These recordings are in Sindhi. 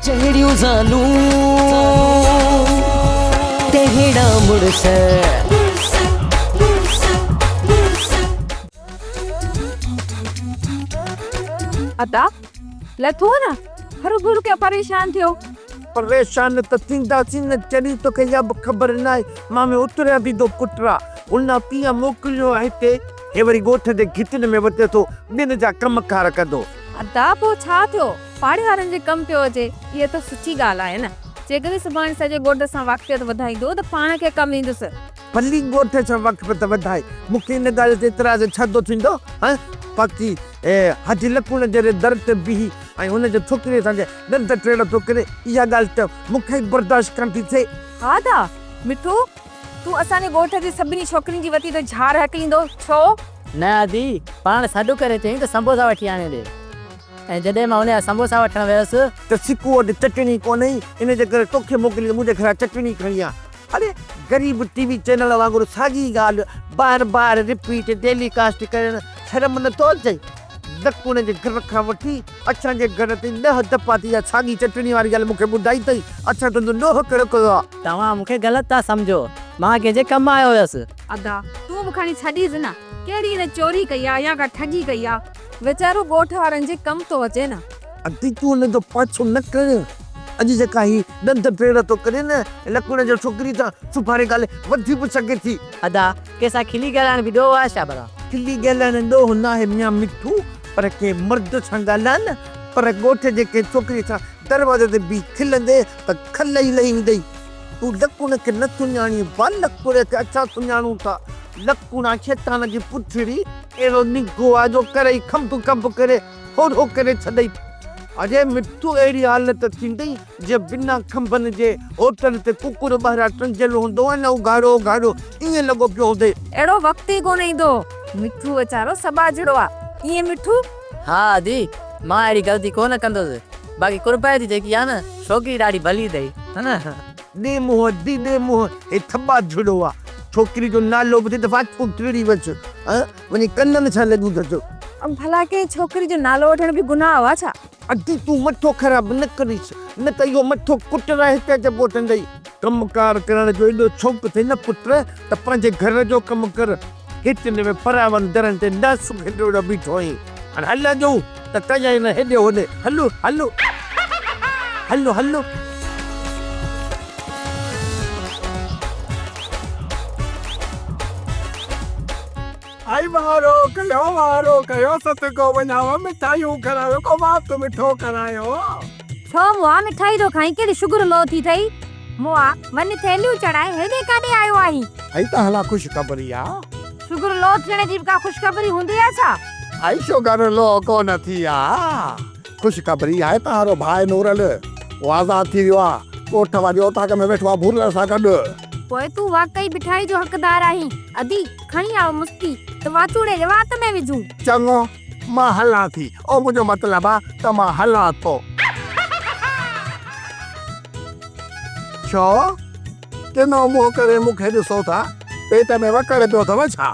جهڙيون زالون تهڙا مڙس. ادا لٿو نه هروڀرو ڪيئن پريشان ٿيو. پريشان ته ٿينداسين نه چري توکي اها به خبر ناهي مان ۾ اتريان به ٿو پٽ آ هن ڪيئن موڪليو آ هتي. هي وري ڳوٺ جي گهٽين ۾ وتي ٿو ٻين جا ڪم ڪار ڪندو. ادا پوء ڇا ٿيو پاڙي وارن جي ڪم پيو اچي اها ته سٺي ڳالهه آهي نه جيڪڏهن سڀاڻي سڄي ڳوٺ سان واقفيت وڌائيندو ته پاڻ کي ڪم ايندس. ڀلي ڳوٺ سان واقفيت وڌائي مون کي ان ڳالهه تي اعتراض ڇا ٿو ٿيندو هان باقي حاجي لکوڻ جهڙي در تي بيهي ۽ هن جي ڇوڪريء سان جي ڏند ٽيڙ ٿو ڪري اها ڳالهه ته مون کي ئي برداشت ڪانه ٿي ٿئي. ها ادا مٺو تون اسان جي ڳوٺ جي سڀني ڇوڪرين جي وتي ته جهار هڪليندو ڇو؟ نه ادي، پاڻ سڏ ڪري چيائين ته سنبوسا وٺي آڻي ڏي ۽ جڏهن مان ان جا سنبوسا وٺڻ ويس. ته سڪو وٽ چٽڻي ڪونهي، ان جي ڪري توکي موڪلي ته منهنجي گهران چٽڻي کڻي آ. اڙي غريب ٽي وي چينل وانگر ساڳي ڳالهه بار بار رپيٽ ٽيلي ڪاسٽ ڪرڻ شرم نه ٿو اچئي؟ لڪوڻ جي گهر کان وٺي اسان جي گهر تائين ڏهه دفعا ته اها ساڳي چٽڻي واري ڳالهه مون کي ٻڌائي اٿئي. اسان تنهنجو ڏوهه ڪهڙو ڪيو آ؟ توهان مون کي غلط ٿا سمجهو. مان ڪنهن جي ڪم آيو هيس. ادا تون به کڻي ڇڏيس نه. ڪهڙي هن چوري ڪئي آ يا ڪا ٺڳي ڪئي آ. ويچارو ڳوٺ وارن جي ڪم ٿو اچي نه. ادي تون هن جو پاڇو نه ڪر. اڄ جيڪا هي ڏند ٽيڙ ٿو ڪري نه لڪڻ جي ڇوڪري سان سڀاڻي ڳالهه وڌي به سگهي ٿي. ادا ڪنهن سان کلي ڳالهائڻ به ڏوهه آهي ڇا ڀلا؟ کلي ڳالهائڻ ڏوهه ناهي ميان مٺو پر ڪنهن مرد سان ڳالهاء نه پر ڳوٺ جي ڪنهن ڇوڪري سان دروازي تي بيهي کلندي ته کل ئي لهي ويندئي. تون لڪڻ کي نه سڃاڻين با لڪڻ کي اسان سڃاڻون ٿا. لڪڻ آ شيطان جي پڇڙي اهڙو نگهو آ جو ڪرئي کنڀ کنڀ ڪري هوڙهو ڪري ڇڏئي. اڙي مٺو اهڙي حالت ٿيندئي جيئن بنا کنڀن جي هوٽل تي ڪڪر ٻاهران ٽنگيل هوندو آهي نه اگهاڙو اگهاڙو ائين لڳو پيو هوندئي. اهڙو وقت ئي ڪونه ايندو. مٺو ويچارو سٻاجهڙو آ. ائين مٺو؟ ها ادي مان اهڙي غلطي ڪونه ڪندس. باقي قربائتي جيڪي آ نه ڇوڪري ڏاڍي ڀلي اٿئي. ها نه. ڏي منهن ادي ڏي منهن هي ٿٻاجهڙو آ. ڇوڪري جو نالو ٻڌي ته واڇون ٽڙي ويس. وڃي ڪنن سان لڳيون اٿس. ڀلا ڪنهن ڇوڪري جو نالو وٺڻ به گناهه آ ڇا؟ ادي تون مٿو خراب نه ڪريس، نه ته اهو مٿو ڪٽرائي هتي اچي پهچندئي. ڪم ڪار ڪرڻ جو ايڏو شوق اٿئي نه پٽ ته پنهنجي گهر جو ڪم ڪر. هتن ۾ پراون درن تي ناس کيڏوڙو بيٺو آهين. هاڻ هلندو ته ڪيائين نه هيڏي هوڏي. هل هل هل هل. آئي وارو ڪيو وارو ڪيو صدقو وڃايو مٺايون کارايو ڪو وات مٺو ڪرايو. ڇو مئا مٺائي ٿو کائين ڪهڙي شگر لو ٿي ٿئي. مئا وڃ ٿيلهيون چڙهائي هيڏي ڪاڏي آيو آهين. ائي ته هلا خوشخبري آ. شگر لو ٿيڻ جي به ڪا خوشخبري هوندي آ ڇا. ائي شگر لو ڪونه ٿي آ. خوشخبري آهي تهارو ڀاء نورل اهو آزاد ٿي ويو آ. ڳوٺ واري اوطاق ۾ ويٺو آ ڀورل سان گڏ. پوء تون واقعي مٺائي جو حقدار آهين. ادي، کڻي آء مستي ته واچوڙي جي وات ۾ وجهون. چڱو، مان هلان ٿي. او منهنجو مطلب آ ته مان هلان ٿو. ڇو؟ ڪنو منهن ڪري مون کي ڏسو ٿا؟ پيٽ ۾ وڪڙ پيو اٿو ڇا؟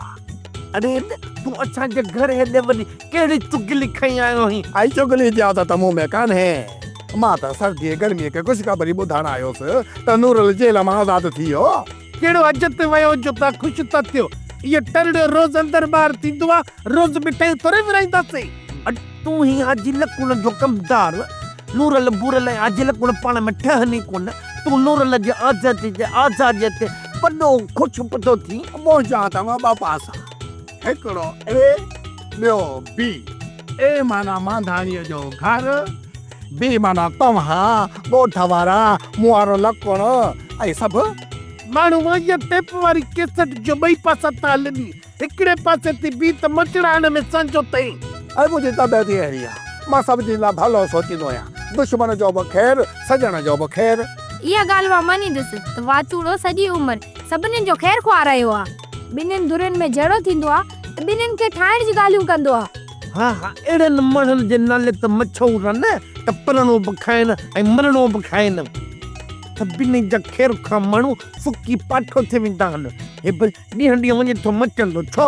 اڙي، تون اسان جي گهر هيڏي وڏي ڪهڙي چغلي کڻي آيو آهين؟ ائي چغلي جي عادت مون ۾ ڪانهي. مان ته سرديء گرميء کي خوشخبري ٻڌائڻ آيوس ته نورل جيل مان آزاد ٿي ويو. ڪهڙو حج تي ويو جو توهان خوش ٿا ٿيو؟ اهو ٽرڙيو روز اندر ٻاهر ٿيندو آ، روز مٺايون ٿوري ورهائينداسين. اڙي تون هين حاجي لڪڻ جو ڪمدار. نورل ڀورل ۽ حاجي لڪڻ پاڻ ۾ ٺهن ئي ڪونه. تون نورل جي آزاديء جي آزاديء تي وڏو خوش پٿو ٿين. منهنجا ته ٻه پاسا. هڪڙو اي ٻيو بي. اي معنيٰ مانڌاڻيء جو گهر، بي معنيٰ توهان، ڳوٺ وارا، مون وارو لڪڻ ۽ سڀ. ماڻهو اها ٽيپ واري ڪيسٽ جو ٻئي پاسا ٿا هلن، هڪڙي پاسي ٿي بيهه ته مچڙائڻ ۾ سهنجو اٿئي. اي منهنجي طبيعت ئي اهڙي آ. مان سڀ جي لاء ڀلو سوچيندو آهيان. دشمن جو به خير، سڄڻ جو به خير. اها ڳالهه مان مڃيندس ته واچوڙو سڄي عمر سڀني جو خير خواهه رهيو آ. ٻنهين ڌرين ۾ جهيڙو ٿيندو آ ته ٻنهين کي ٺاهڻ جون ڳالهيون ڪندو آ. ها ها اهڙن ماڻهن جي نالي ته مڇئون رن ته پرڻو به کائن ۽ مرڻو به کائن. سڀني جا خير خواهه ماڻهو سڪي پاٺو ٿي ويندا آهن. هي به ڏينهن ڏينهن وڃي ٿو مچندو ڇو؟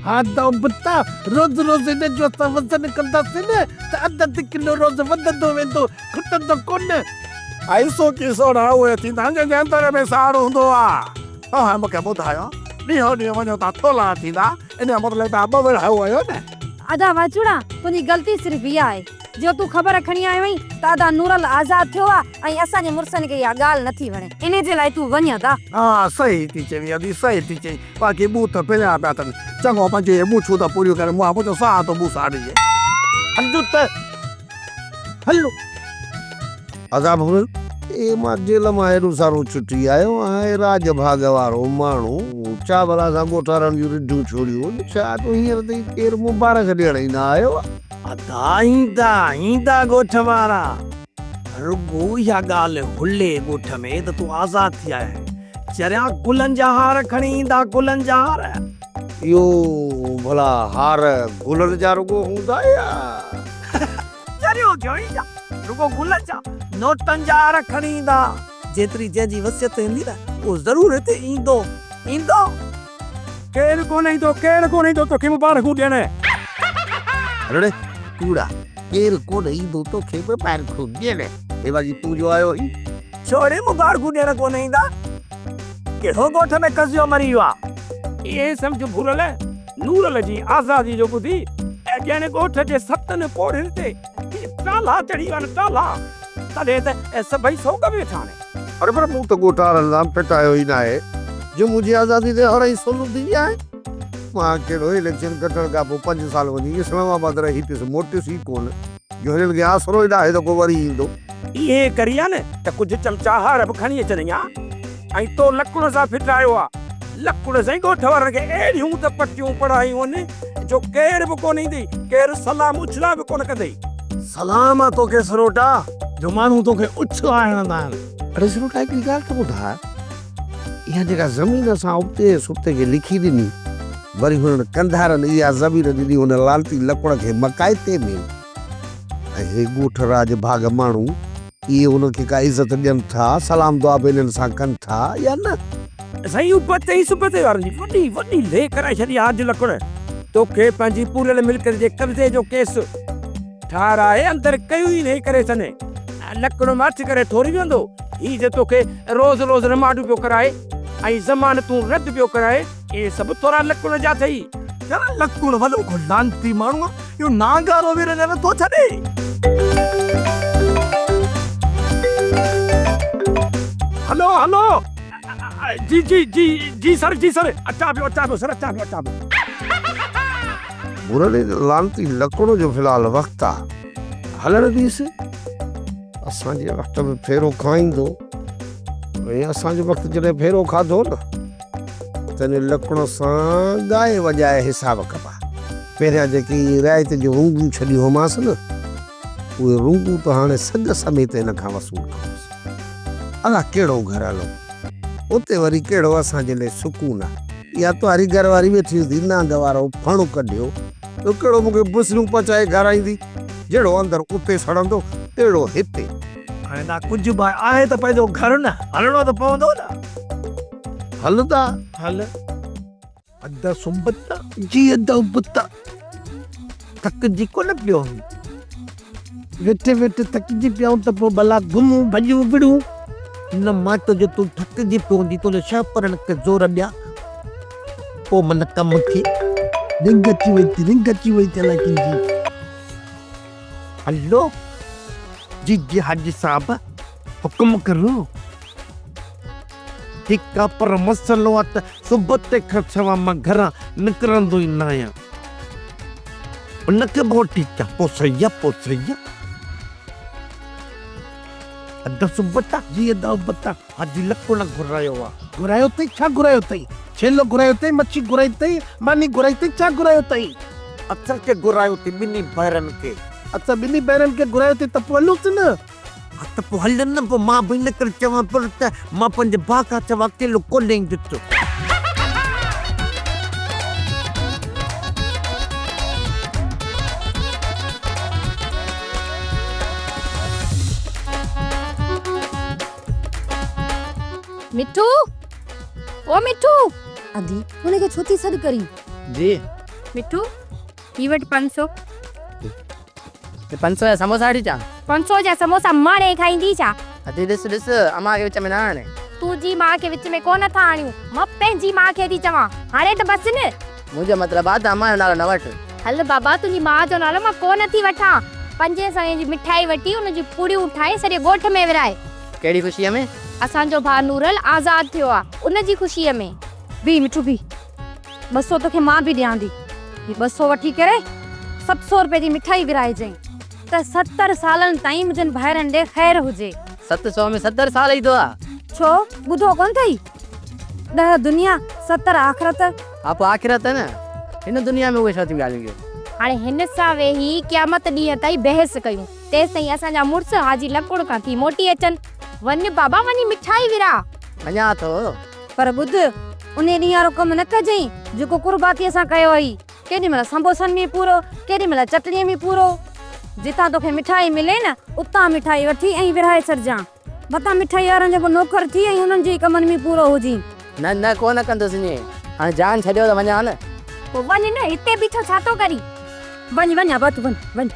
ها ته ابتا، روز روز هن جو اسان وزن ڪنداسين نه ته اڌ اڌ ڪلو روز وڌندو ويندو، کٽندو ڪونه. ايسو ڪي سوڙها اهي ٿيندا آهن جن جي اندر ۾ ساڙ هوندو آهي. توهان مون کي ٻڌايو، ڏينهون ڏينهن وڃو ٿا ٿولها ٿيندا، ان جو مطلب توهان ٻه ورهايو آهيو نه؟ ادا واچوڙا، تنهنجي غلطي صرف اها آهي، جو تون خبر کڻي آيو آهين ته ادا نورل آزاد ٿيو آهي ۽ اسان جي مڙسن کي اها ڳالهه نٿي وڻي، انهي جي لاء تون وڃ ادا. ها صحيح ٿي چوين ادي صحيح ٿي چئين، باقي ٻوٿ پريان پيا اٿن، چڱو پنهنجي اهي ٻوڇون ته پوريون ڪري مون پنهنجو ساهه ٿو ٻوساڙجي. هلجو ته هلو. ادا ڀورل، اي مان جيل مان هيڏو سارو ڇٽي آيو آهيان، اي راڄ ڀاڳ وارو ماڻهو، ڇا ڀلا اسان ڳوٺارن جون رڍون ڇوڙيون هن، ڇا تون هينئر تائين ڪير مبارڪ ڏيڻ ئي نه آيو آ. ادا ايندا ايندا ڳوٺ وارا، رڳو اها ڳالهه هلي ڳوٺ ۾ ته تون آزاد ٿي آيو آهين، چريا گلن جا هار کڻي ايندا گلن جا هار. اهو ڀلا هار گلن جا رڳو هوندا يا. چريو ٿيو آهين ڇا؟ رڳو گلن جا، نوٽن جا هار کڻي ايندا. جيتري جنهن جي وصيت هوندي نه، اهو ضرور هتي ايندو، ايندو. ڪير ڪونه ايندو، ڪير ڪونه ايندو توکي مبارڪون ڏيڻ. اڙي ڪوڙا، ڪير ڪونه ايندو توکي مبارڪون ڏيڻ. هي باجي تون جو آيو آهين. ڇوڙي مبارڪون ڏيڻ ڪونه ايندا؟ ڪهڙو ڳوٺ ۾ قضيو مري ويو آ؟ ائين سمجهه ڀورل، نورل جي آزادي جو ٻڌي ڄڻ ڳوٺ جي ستن پوڙهين تي ڪي ٽالها چڙهي ويا آهن، ٽالها! تڏهن ته سڀئي سوڳ ۾ ويٺا آهن. اڙي پر مون ته ڳوٺارن سان ڦٽايو ئي ناهي جو منهنجي آزادي تي هڙئي سولو ٿي ويا آهن. مان ڪهڙو اليڪشن کٽڻ کان پوء پنج سال وڃي اسلام آباد رهي پيس، موٽيس ئي ڪونه جو هنن کي آسرو ئي ناهي ته ڪو وري ايندو. ائين ڪرين ها نه ته ڪجهه چمچا هار به کڻي اچن ها ۽ تو لڪڻ سان ڦٽايو ها. لڪڻ سائين ڳوٺ وارن کي اهڙيون ته پٽيون پڙهايون هن جو ڪير به ڪونه ايندئي، ڪير سلام اڇلاء به ڪونه ڪندئي. سلام آ توکي سروٽا، جو ماڻهو توکي اڇلاء هڻندا آهن. اڙي سروٽا هڪڙي ڳالهه ته ٻڌاء، اها جيڪا زمين اسان ابتي ۽ سبتي کي لکي ڏني، وري هنن ڪنڌارن اها زمين ڏني هن لعنتي لڪڻ کي مڪائتي ۾، ۽ هي ڳوٺ راڄ ڀاڳ ماڻهو اهي هن کي ڪا عزت ڏين ٿا، سلام دعا به انهن سان ڪن ٿا يا نه؟ سائين ابتي ۽ سبتي وارن جي وڏي وڏي لي ڪرائي ڇڏي آ اڄ لڪڻ توکي پنهنجي پوريل ملڪيت جي قبضي جو ڪيس ٺاهرائي اندر ڪيو ئي نهين ڪري سني لڪڻ ماٺ ڪري ٿوري ويهندو هي جي توکي روز روز رمانڊ پيو ڪرائي ۽ ضمانتون رد پيو ڪرائي اهي سڀ ٿورا لڪڻ جا اٿئي. يار لڪڻ وڏو ڪو لعنتي ماڻهو آ اهو نانگارو به رڃ نٿو ڇڏي. هلو هلو جي جي جي جي سر جي سر اچان پيو اچان پيو سر اچان پيو اچان پيو. ڀورڙي لعنتي لڪڻ جو في الحال وقت آ هلڻ ڏيس اسان جي وقت به ڦيرو کائيندو ۽ اسان جو وقت جڏهن ڦيرو کاڌو نه تنهن لڪڻ سان ڳائي وڄائي حساب ڪبا. پهريان جيڪي رعايت جون رونگون ڇڏيون هئمانس نه، اهي رونگون ته هاڻي سڳ سميت هن کان وصول ڪندس. الا ڪهڙو گهر هلون، اتي وري ڪهڙو اسان جي لئي سڪون آ. اها توهاري گهر واري ويٺي هوندي، نانگ وارو ڦڻ ڪڍيو ته ڪهڙو مون کي بسريون پچائي کارائيندي. جهڙو اندر اتي سڙندو، تهڙو هتي. هاڻي دا ڪجهه به آهي ته پنهنجو گهر نه، هلڻو ته پوندو نه. هلندا هل. ادا سنبتا جي ادا ابتا ٿڪجي ڪونه پيو آهين. ويٺي ويٺي ٿڪجي پيا آهيون ته پوء ڀلا گهمون ڀڄون وڙهون. نه مان ته جو تون ٿڪجي پيو هوندين تنهنجي شهپرن کي زور ڏيان پوء من ڪم ٿئي. رنگ اچي وئي ٿي رنگ اچي وئي ٿي الائي ڪنهن جي. هلو جي جي حاجي صاحب حڪم ڪريو. ٺيڪ آ پر مسئلو آ ته صبح تي کان سوا مان گهران نڪرندو ئي ناهيان. ان کي به وٺي اچان پوء صحيح آ پوء صحيح آ. ادا سبتا. جي ادا ابتا. حاجي لڪڻ گهرايو آ. گهرايو اٿئي ڇا گهرايو اٿئي؟ ڇيلو گهرايو اٿئي مڇي گهرائي اٿئي ماني گهرائي اٿئي ڇا گهرايو اٿئي؟ اسان کي گهرايو اٿئي ٻنهي ڀائرن کي. اڇا ٻنهي ڀائرن کي گهرايو اٿئي ته پوء هلونس نه. ها ته پوء هل نه پوء مان به ان ڪري چوان پيو ته مان پنهنجي ڀاء کان سواء اڪيلو ڪونه ايندس. مٺو! او مٺو! ادي، هن کي ڇو ٿي سڏ ڪرين؟ جي. مٺو، هي وٺ 500. هي 500 جا سموسا وٺي اچان. 500 جا سموسا ماڻهي کائيندي ڇا؟ ادي ڏس ڏس امان کي وچ ۾ نه آڻ. تنهنجي ماء کي وچ ۾ ڪونه ٿا آڻيون. مان پنهنجي ماء کي ٿي چوان. هاڻي ته بس نه. منهنجو مطلب آ ته امان جو نالو نه وٺ. هل بابا تنهنجي ماء جو نالو مان ڪونه ٿي وٺان. پنجين سوين جي مٺائي وٺي ان جون پوڙيون ٺاهي سڄي ڳوٺ ۾ ورهائي. ڪهڙي خوشيء ۾؟ اسان جو ڀاء نورل آزاد ٿيو آ ان جي خوشيء ۾. بيهه مٺو بيهه. 200 توکي مان به ڏيان ٿي. هي 200 وٺي ڪري 700 روپئي جي مٺائي ورهائجئين ته 70 سالن تائين منهنجن ڀائرن ڏي خير هجي. 700 ۾ 70 سال ايندو آ. ڇو ٻڌو ڪونه اٿئي؟ ڏهه دنيا 70 آخرت. ها پوء آخرت نه هن دنيا ۾ اهي ڇا ٿيون ڳالهيون ڪيو. هاڻي هن سان ويهي قيامت ڏينهن تائين بحث ڪيون تيستائين اسان جا مڙس حاجي لڪڙ کان ٿي موٽي اچن. وڃ بابا وڃي مٺائي ورهاء. وڃان ٿو. پر ٻڌ، انهيء ڏينهن وارو ڪم نه ڪجئين، جيڪو قرباتيء سان ڪيو اٿئي. ڪيڏي مهل سمبوسن ۾ پورو، ڪيڏي مهل چٽڻيء ۾ پورو. جتان توکي مٺائي ملي نه، اتان مٺائي وٺي ۽ ورهائي ڇڏجان. متان مٺائي وارن جو ڪو نوڪر ٿي ۽ انهن جي ئي ڪمن ۾ پورو هجين. نه نه، ڪو نه ڪندس ائين. هاڻي جان ڇڏيو ته وڃان نه. پوء وڃ نه، هتي بيٺو ڇا ٿو ڪرين؟ وڃ وڃ ابا تون وڃ، وڃ.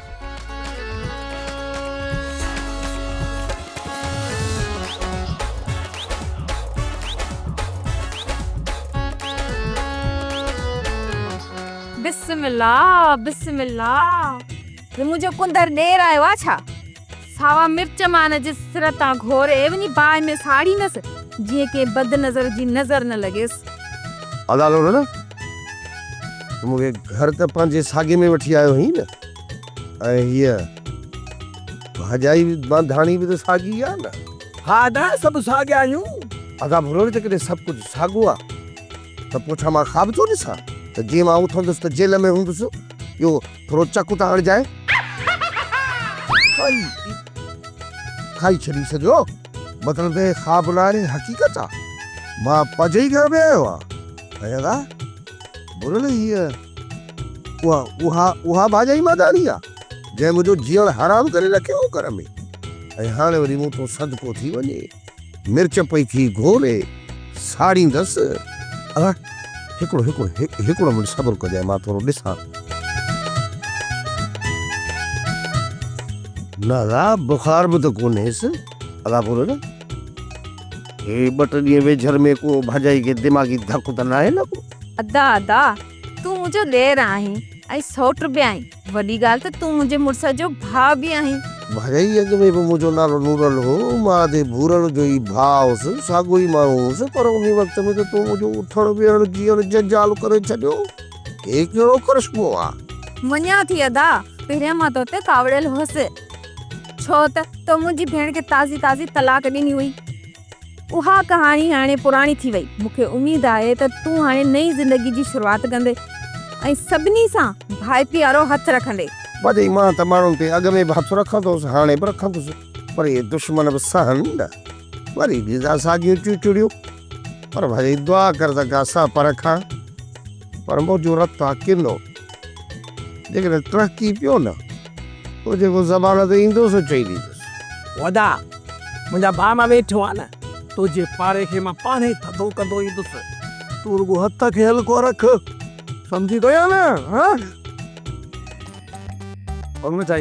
بسم الله بسم الله هي منهنجو ڪندر ڏير آيو آ ڇا؟ ساوا مرچ مان هن جي سر تان گهوري وڃي باهه ۾ ساڙيندس جيئن ڪنهن بد نظر جي نظر نه لڳيس. ادا لوڙ نه تون مون کي گهر ته پنهنجي ساڳي ۾ وٺي آيو هئين نه ۽ هيء ڀاڄائي مانڌاڻي به ته ساڳي آ نه. ها ادا سڀ ساڳيا آهيون. ادا ڀورڙ جيڪڏهن سڀ ڪجهه ساڳو آ ته پوء ڇا مان خواب ٿو ڏسان ته جيئن مان اٿندس ته جيل ۾ هوندس اهو ٿورو چڪ ته هڻجانء. کائي کائي ڇڏي سڄو. مطلب ته هي خواب نه آهي حقيقت آ. مان پنهنجي ئي گهر ۾ آيو آهيان. ۽ ادا ڀورڙ هيء اها اها اها ڀاڄائي ماداڻي آ جنهن منهنجو جيئڻ حرام ڪري رکيو هو گهر ۾ ۽ هاڻي وري مون تون صدقو ٿي وڃي. مرچ پئي ٿي گهوري ساڙيندس. ادا هڪڙو هڪڙو هڪڙو منٽ صبر ڪجانء مان ٿورو ڏسان. نه ادا بخار به ته ڪونهيس. ادا ڀورڙ هي ٻه ٽي ڏينهن ويجهر ۾ ڪو ڀاڄائي کي دماغي ڌڪ ته ناهي لڳو. ادا ادا تون منهنجو ڏير آهين ۽ سئوٽ به آهين. وڏي ڳالهه ته تون منهنجي مڙس جو ڀاء به آهين. ڀرئي اڳ ۾ به منهنجو نالو نورل هو. مان ادي ڀورل جو ئي ڀاء هوس. ساڳيو ئي ماڻهو هوس. پر انهي وقت ۾ ته تون منهنجو اٿڻ ويهڻ جيئڻ جنجال ڪري ڇڏيو. هي ڪهڙو ڪرشمو آ؟ مڃان ٿي ادا، پهريان مان توتي ڪاوڙيل هوس. ڇو ته تو منهنجي ڀيڻ کي تازي تازي طلاق ڏني هئي. اها ڪهاڻي هاڻي پراڻي ٿي وئي. مون کي اميد آهي ته تون هاڻي نئين زندگي جي شروعات ڪندين ۽ سڀني سان ڀائپي وارو هٿ رکندين. ڀاڄائي، مان ته ماڻهن تي اڳ ۾ به هٿ رکندو هوس، هاڻي به رکندس، پر اهي دشمن به سهن نه. وري ڏيندا ساڳيون چوچڙيون. پر ڀاڄائي، دعا ڪر ته ڪا سهپ رکان. پر منهنجو رت آ ڪنو. جيڪڏهن ٽهڪي پيو نه، پوء جيڪو زبان تي ايندو سو چئي ڏيندس. ودا، منهنجا ڀاء مان ويٺو آهيان نه، تنهنجي پاڙي کي مان پاڻهي ٿڌو ڪندو ايندس. تون رڳو هٿ کي هلڪو رک، سمجهين ٿو يا نه؟ ها؟ توهان کي ته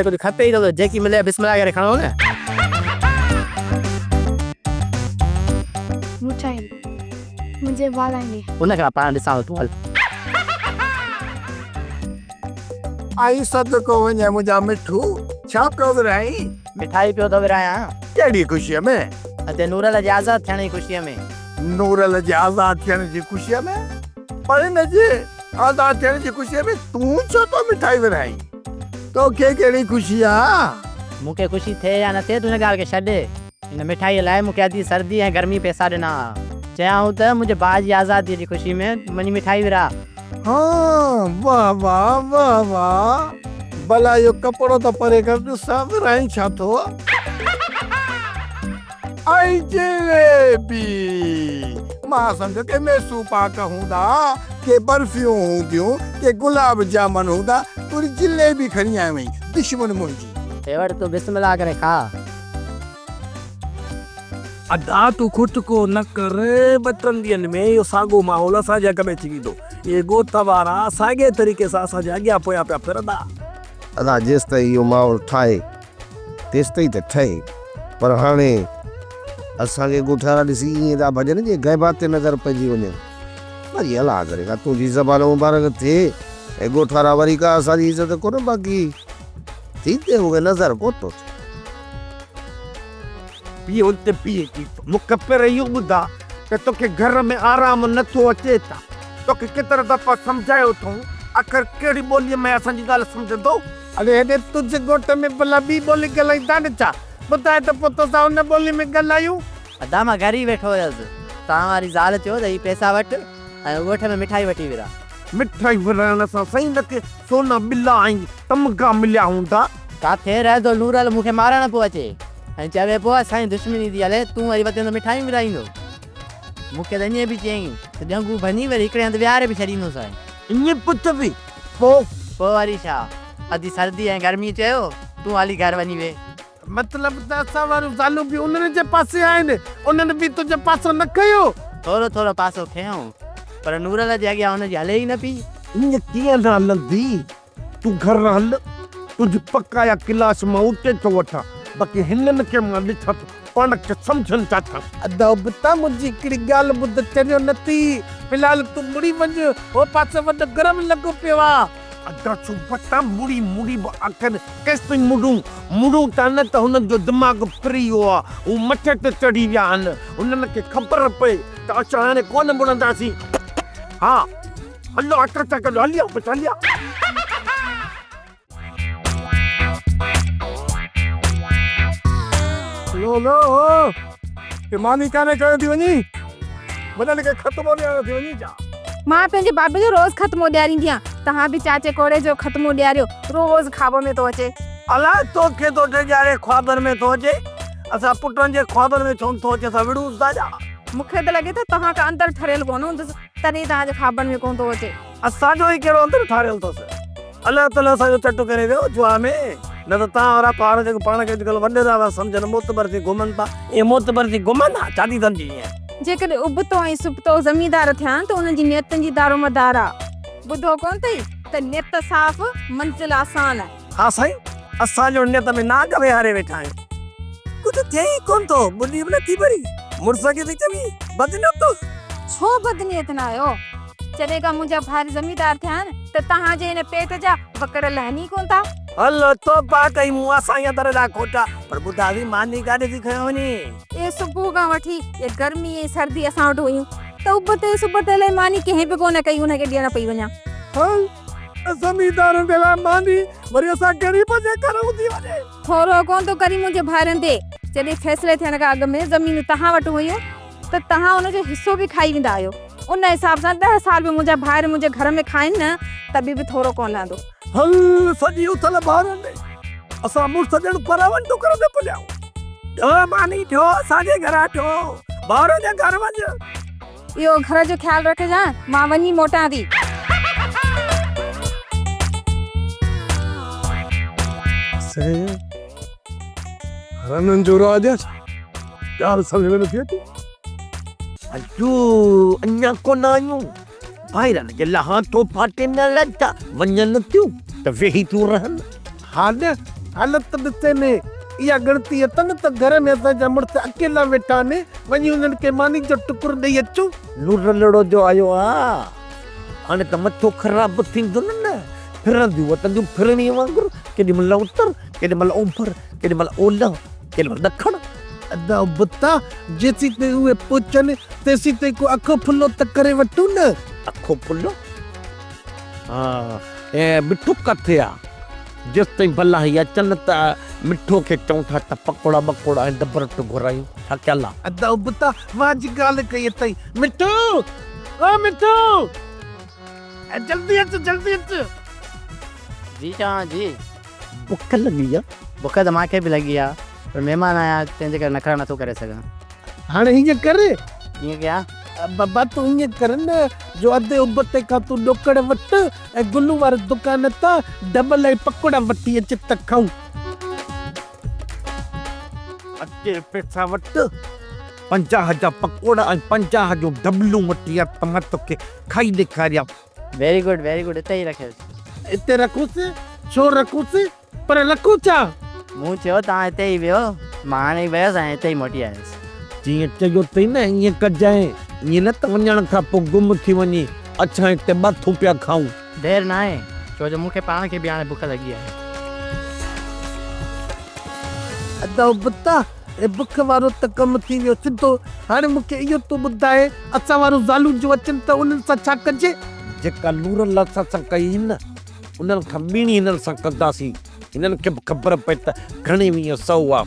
ڪجهه کپي ئي نٿو، جيڪي ملي بسم الله ڪري کڻو نه. مٺائي منهنجي وال آهن. ان کي مان پاڻ ڏسان ٿو، تون هل. ائين صدقو وڃي منهنجا مٺو، ڇا پيو ورهائين؟ مٺائي پيو ٿو ورهايان. ڪهڙي خوشيء ۾؟ ادي نورل جي آزاد ٿيڻ جي خوشيء ۾. نورل جي آزاد ٿيڻ جي خوشيء ۾؟ پر هن جي آزاد ٿيڻ جي خوشيء ۾ تون ڇو ٿو مٺائي ورهائين؟ توکي ڪهڙي خوشي آ؟ مون کي خوشي ٿئي يا نه ٿئي، تون ان ڳالهه کي ڇڏ. هن مٺائيء لاء مون کي ادي سردي ۽ گرمي پئسا ڏنا ها. چيائون ته منهنجي ڀاء جي آزاديء جي خوشيء ۾ وڃي مٺائي ورهاء. ها، واهه واهه، واهه واهه. ڀلا اهو ڪپڙو ته پري ڪر ڏسان ورهائين ڇا ٿو؟ ۽ جليبي! مان سمجهيو ڪي ميسو پاڪ هوندا، ڪي برفيون هونديون، ڪي گلاب جامن هوندا، تون وري جليبي کڻي آيو آهين، دشمن منهنجي. هي وٺ تون بسم الله ڪري کاء. ادا تون کٽڪو نه ڪر، ٻه ٽن ڏينهن ۾ اهو ساڳو ماحول اسان جي حق ۾ ٿي ويندو. اهي ڳوٺ وارا ساڳئي طريقي سان اسان جي اڳيان پويان پيا ڦرندا. ادا جيستائين اهو ماحول ٺاهي تيستائين ته ٺهي پر هاڻي اسان کي ڳوٺ وارا ڏسي ائين ٿا ڀڄن جيئن غيبات تي نظر پئجي وڃن. وري الله ڪري ڪا تنهنجي زبان مبارڪ ٿئي ۽ ڳوٺ وارا وري ڪا اسان جي عزت ڪونه باقي ٿيندي مون کي نظر ڪونه ٿو اچي. پيء ته پيء ٿي ٿو. مون کي پر اهو ٻڌاء ته توکي گهر ۾ آرام نه ٿو اچي ڇا؟ توکي ڪيترا دفعا سمجهايو اٿئون، آخر ڪهڙي ٻوليء ۾ اسان جي ڳالهه سمجهندو؟ اڙي هيڏي تنهنجي ڳوٺ ۾ ڀلا ٻي ٻولي ڳالهائيندا آهن ڇا؟ ٻڌاء ته پوء توسان ان ٻولي ۾ ڳالهايون. ادا مان گهر ئي ويٺو هيس. توهان واري زال چيو ته هي پئسا وٺ ۽ ڳوٺ ۾ مٺائي وٺي ورهاء. مٺائي ورهائڻ سان سائين نه ڪي سونا ٻلا ۽ تمغا مليا هوندا. ڪاٿي رهندو نورل مون کي مارڻ پيو اچي ۽ چوي پيو اسان جي دشمني ٿي هلي تون وري وتين ته مٺايون ورهائيندو. مون کي ته ائين به چيائين ته ڄنگهون ڀڃي وري هڪڙي هنڌ ويهاري به ڇڏيندوسانء. ائين پيو چوي پوء؟ پوء وري ڇا؟ ادي سردي ۽ گرمي چيو تون هلي گهر وڃي ويهه. مطلب ته اسان واريون زالون به انهن جي پاسي آهن، انهن به تنهنجو پاسو نه کنيو؟ ٿورو ٿورو پاسو کنيو، پر نورل جي اڳيان هن جي هلي ئي نه پئي. ائين ڪيئن نه هلندي؟ تون گهر هل، تنهنجي پڪايا ڪلاس مان اتي ٿو وٺان، باقي هنن کي مان ڏٺا ته پاڻ کي سمجهن ٿا ڇا؟ ادا ابتا منهنجي هڪڙي ڳالهه ٻڌ، چريو نه ٿي، في الحال تون مڙي وڃ، هو پاسو وڏو گرم لڳو پيو آ. ادا سبتا مڙي مڙي به آخر ڪيستائين مڙون؟ مڙون ٿا نه ته هنن جو دماغ ڦري ويو آ، هو مٿي تي چڙهي ويا آهن، هنن کي خبر پئي ته اسان هاڻي ڪونه مڙنداسين. ها هلو اٽا ٿا ڪڍو، هلي آ پٽ هلي آ. لو لو هو هي ماني ڪانه کڻي ٿي وڃين؟ وڏن کي ختمو ڏيارڻ ٿي وڃين ڇا؟ مان پنهنجي بابي جو روز ختمو ڏياريندي آهيان. توهان به چاچي ڪوڙي جو ختمو ڏياريو. روز خواب ۾ ٿو اچي. الاء توکي ٿو ڊيڄاري خوابن ۾ ٿو اچي. اسان پٽن جي خوابن ۾ ڇو نه ٿو اچي اسان وڙهونس ٿا ڇا؟ مون کي ته لڳي ٿو توهان کان اندر ٺريل ڪونه هوندس تڏهن توهان جي خوابن ۾ ڪونه ٿو اچي. اسان جو ئي ڪهڙو اندر ٺاريل اٿس. الله تعاليٰ اسان جو چٽ ڪري ويو جوا ۾، نه ته توهان وارا پاڻ جيڪو پاڻ کي اڄڪلهه وڏيرا ٿا سمجهن معتبر ٿي گهمن ٿا، اهي معتبر ٿي گهمن ها ڇا ٿي سمجهين ائين؟ جيڪڏهن ابتو ۽ سبتو زميندار ٿيا آهن ته انهن جي نيتن جي دارومدار آ. ٻڌو ڪونه اٿئي ته نيت صاف منزل آسان. ها سائين اسان جو نيت ۾ ناگ ويهاري ويٺا آهيون. ڪجهه ٿئي ئي ڪونه ٿو، ٻني به نٿي ڀري، مڙس کي ٿي چوين بدنيت. ڇو بدنيت ناهيو؟ جڏهن کان منهنجا ڀائر زميندار ٿيا آهن ته توهان جي هن پيٽ جا وڪڙ لهن ئي ڪونه ٿا. هل توبه ڪئي مون اسان ئي در جا کوٽا، پر ٻڌاء ٿي ماني ڪاڏي ٿي کنيو وڃين؟ اهي صبح کان وٺي اهي گرمي ۽ سردي اسان وٽ هيون ته ابتي سبتي لاء ماني ڪنهن به ڪونه ڪئي ان کي ڏيڻ پئي وڃان. هل زميندارن جي لاء ماني وري اسان غريبن جي گهر هوندي وڃي. ٿورو ڪونه ٿو ڪرين منهنجي ڀائرن تي، جڏهن فيصلي ٿيڻ کان اڳ ۾ زمينون توهان وٽ هيون ته توهان ان جو حصو به کائي ويندا آهيو. ان حساب سان ڏهه سال به منهنجا ڀائر منهنجي گهر ۾ کائن نه ته به ٿورو ڪونه لهندو. هل سڄي اٿل ڀائرن ڏي. اسان مڙس ڄڻ پراون ٽڪر تي پليا آهيون. ڍو ماني ٺو اسان جي گهران ٺو. ڀائرن جي گهر وڃ. اهو گهر جو خيال رکجان، مان وڃي موٽان ٿي. سائين رنن جو راڄ آ ڇا؟ ڳالهه سمجهه ۾ نٿي اچي. اجو اڃا ڪونه آيون. ڀائرن جي لهان ٿو ڦاٽي نه لڌا وڃن ٿيون ته ويهي ٿيون رهن. ها نه حالت ڏسي ني اها ڳڻتي اٿن ته گهر ۾ اسان جا مڙس اڪيلا ويٺا آهن وڃي انهن کي ماني جو ٽڪر ڏئي اچون. نورلڙو جو آيو آ هاڻي ته مٿو خراب ٿيندو نه ڦرنديون وتنديون ڦرڻيء وانگر ڪيڏي مهل اتر ڪيڏي مهل اوڀر ڪيڏي مهل اولهه ڪيڏي مهل ڏکڻ. ادا ابتا جيسين تائين اهي پهچن تيسين تائين ڪو اکو ڦلو ته ڪري وٺون نه. اکو ڦلو؟ ها اي مٺو ڪٿي آ؟ جيستائين ڀلا هي اچن ته مٺو کي چئون ٿا ته پڪوڙا ٻڪوڙا ۽ ڊبرٽ گهرايون. ڇا خيال آ؟ ادا ابتا واهه جي ڳالهه ڪئي اٿئي. مٺو! او مٺو! جلدي اچ جلدي اچ. جي چوان جي. بک لڳي آ. بک ته مان کي به لڳي آ پر مهمان آيا تنهن جي ڪري نخرا نٿو ڪري سگهان. هاڻي هيئن ڪر. ڪيئن ڪيان؟ بابا تون ائين ڪر نه جو اڌ ابتي کان تون ڏوڪڙ وٺ ۽ گلو واري دڪان تان ڊبل ۽ پڪوڙا وٺي اچ ته کائون. اچي پئسا وٺ. 50 جا پڪوڙا ۽ 50 جون ڊبلون وٺي آ ته مان توکي کائي ڏيکاريان. ويري گڊ ويري گڊ اتي ئي رکيس. اتي رکوس؟ ڇو رکوس؟ پر رکون ڇا؟ مون چيو توهان اتي ئي ويهو، مان هاڻي ئي ويس ۽ اتي ئي موٽي آيس. جيئن چيو اٿئي نه ائين ڪجانء، ائين نه ته وڃڻ کان پوء گم ٿي وڃين، اسان هتي ٻاٿون پيا کائون. دير ناهي، ڇو جو مون کي پاڻ کي به هاڻي بک لڳي آهي. ادا ابتا، هي بک وارو ته ڪم ٿي ويو سڌو، هاڻي مون کي اهو تون ٻڌاء، اسان وارون زالون جو اچن ته انهن سان ڇا ڪجي؟ جيڪا نورل اسان سان ڪئي هئي نه، انهن کان ٻيڻي هنن سان ڪنداسين. هنن کي به خبر پئي ته گهڻي ويهه سئو آ.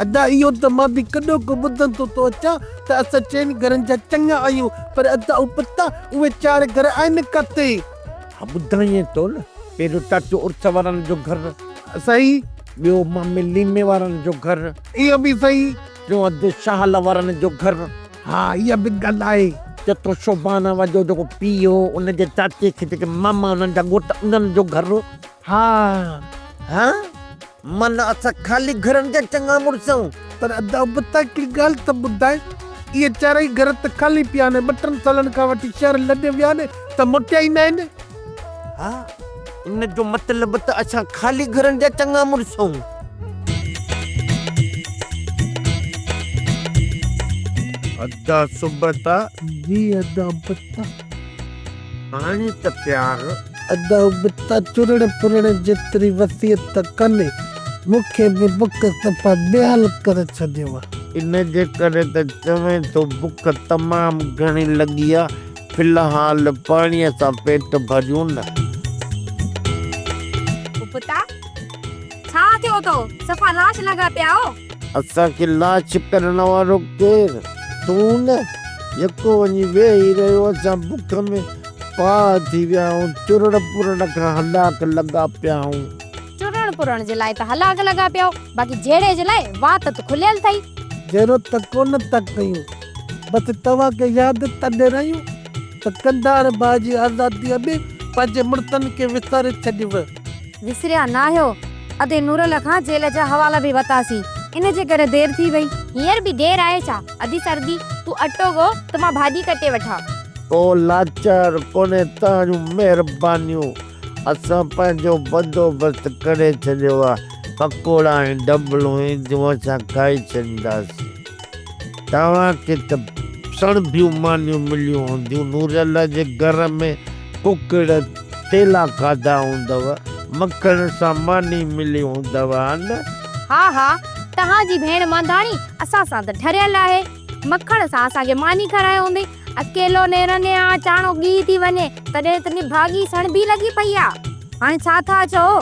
ادا اهو ته مان به ڪڏهوڪو ٻڌندو ٿو اچان ته اسان چئن گهرن جا چڱا آهيون پر ادا ابتا اهي چار گهر آهن ڪاٿي؟ ها ٻڌايائين ٿو نه، پهريون چاچو عرس وارن جو گهر. صحيح. ٻيو مامي ليمي وارن جو گهر. اهو به صحيح. ٽيون ادي شاهل وارن جو گهر. ها اها به ڳالهه آهي. چوٿون شوڀان جو جيڪو پيء هو ان جي چاچي کي جيڪي ماما انهن جا ڳوٺ انهن جو گهر. ها. ها؟ معنيٰ اسان خالي گهرن جا چڱا مڙس آهيون. پر ادا ابتا هڪڙي ڳالهه ته ٻڌاء، اهي چارئي گهر ته خالي پيا آهن، ٻه ٽن سالن کان وٺي شهر لڏي ويا آهن ته موٽيا ئي ناهن. ها، ان جو مطلب ته اسان خالي گهرن جا چڱا مڙس آهيون. ادا سبتا. جي ادا ابتا. هاڻي ته پيار. ادا ابتا چرڻ پرڻ جيتري وصيت ته ڪانهي. مون کي به بک صفا بيحال ڪري ڇڏيو آ. ان جي ڪري ته چوين ٿو بک تمام گهڻي لڳي آ. في الحال پاڻيء سان پيٽ ڀريون نه. ابتا. ڇا ٿيو اٿو؟ صفا لاش لڳا پيا آهيو. اسان کي لاش ڪرڻ وارو ڪير؟ تون نه؟ يڪو وڃي ويهي رهيو. اسان بک ۾ پاهه ٿي ويا آهيون. چرڻ پرڻ کان هلاڪ لڳا پيا آهيون. چرڻ پرڻ جي لاء ته هلاڪ لڳا پيا آهيو، باقي جهيڙي جي لاء وات ته کليل اٿئي. جهيڙو ته ڪونه ٿا ڪيون، بس توهان کي ياد ٿا ڏيرايون ته قنڌار ڀاء جي آزاديء ۾ پنهنجي مڙسن کي وساري ڇڏيو. وسريا ناهيو، ادي نورل کان جيل جا حوالا به ورتاسين، ان جي ڪري دير ٿي وئي. هينئر به دير آهي ڇا؟ ادي سردي، تون اٽو ڳوهه ته مان ڀاڄي ڪٽي وٺان. ڪو لاچار ڪونهي توهان جون مهربانيون، اسان پنهنجو بندوبست ڪري ڇڏيو آ، پڪوڙا ۽ ڊبلون اينديون اسان کائي ڇڏينداسين. توهان کي ته سڻڀيون مانيون مليون هونديون، نورل جي گهر ۾ ڪڪڙ تيلا کاڌا هوندؤ، مکڻ سان ماني ملي هوندؤ ها نه؟ ها ها، توهان جي ڀيڻ مانڌاڻي اسان سان ته ٺريل آهي. مکڻ سان اسان کي ماني کارائي هوندي. اڪيلو نيرن يا چاڻو ڳيهه ٿي وڃي، تڏهن ته نڀاڳي سڻڀي لڳي پئي آ. هاڻي ڇا ٿا چئو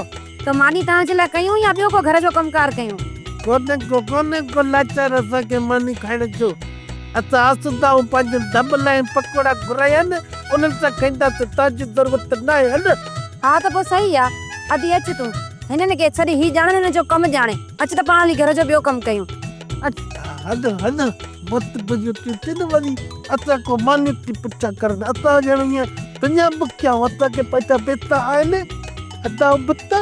ته ماني توهان جي لاء ڪيون يا ٻيو ڪو گهر جو ڪم ڪار ڪيون؟ ڪونهي ڪو، ڪونهي ڪو لاچار اسان کي ماني کائڻ جو. اسان آسودا آهيون، پنهنجن ڌٻ لاء پڪوڙا گهرايا آهن، انهن سان کائينداسين، توهان جي ضرورت ناهي، هل. ها ته پوء صحيح آ، ادي اچ تون، هنن کي ڇڏ، هي ڄاڻن هن جو ڪم ڄاڻي، اچ ته پاڻ هلي گهر جو ٻيو ڪم ڪيون. اچ. هل هل، وقت گذريو ٿي اچي نه وري اسان کان ماني ٿي پڇا ڪرن، اسان ڄڻ ائين دنيا بکيا آهيون، اسان کي پئسا پئسا آهن، ادا ابتا.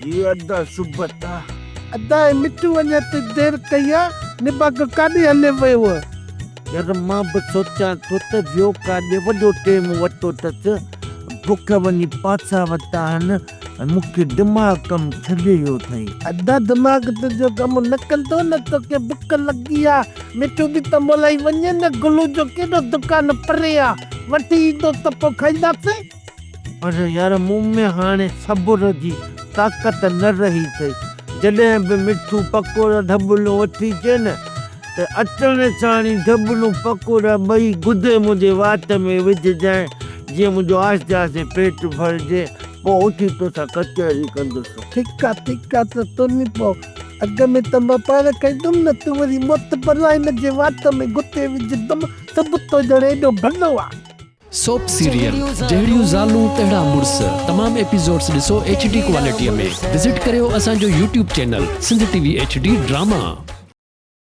جي ادا سبتا. ادا هي مٺو اڃا تائين دير ڪئي آ، نڀاڳو ڪاڏي هلي ويو. يار مان به سوچان ٿو ته ويو ڪاڏي، وڏو ٽيم ورتو اٿس، بک وڃي پاسا ورتا آهن ۽ مون کي دماغ ڪم ڇڏي ويو اٿئي. ادا دماغ تنهنجو ڪم نه ڪندو نه توکي بک لڳي آ، مٺو به ته مولائي وڃي نه، گلو جو ڪيڏو دڪان پري آ، وٺي ايندو ته پوء کائينداسين. پر يار مون ۾ هاڻي صبر جي طاقت نه رهي اٿئي. جڏهن به مٺو پڪوڙا ڍٻلون وٺي اچي نه ته اچڻ ساڻ ئي ڍٻلون پڪوڙا ٻئي گدي منهنجي وات ۾ وجهجانء جيئن منهنجو آهستي آهستي پيٽ ڀرجي پوء اٿي توسان ڪچهري ڪندس. ٺيڪ آ ٺيڪ آ ته تون ئي پوء اڳ ۾ ته مان پاڻ کائيندم نه تون وري معتبر آهين هن جي وات ۾ گتي وجهندم سبتو ڄڻ ايڏو ڀلو آ. سوپ سيريل جهڙيون زالون تهڙا مڙس تمام ايپيسوڊس ڏسو ايڇ ڊي ڪوالٽي ۾ وزٽ ڪريو اسان جو YouTube channel Sindh T V H D drama.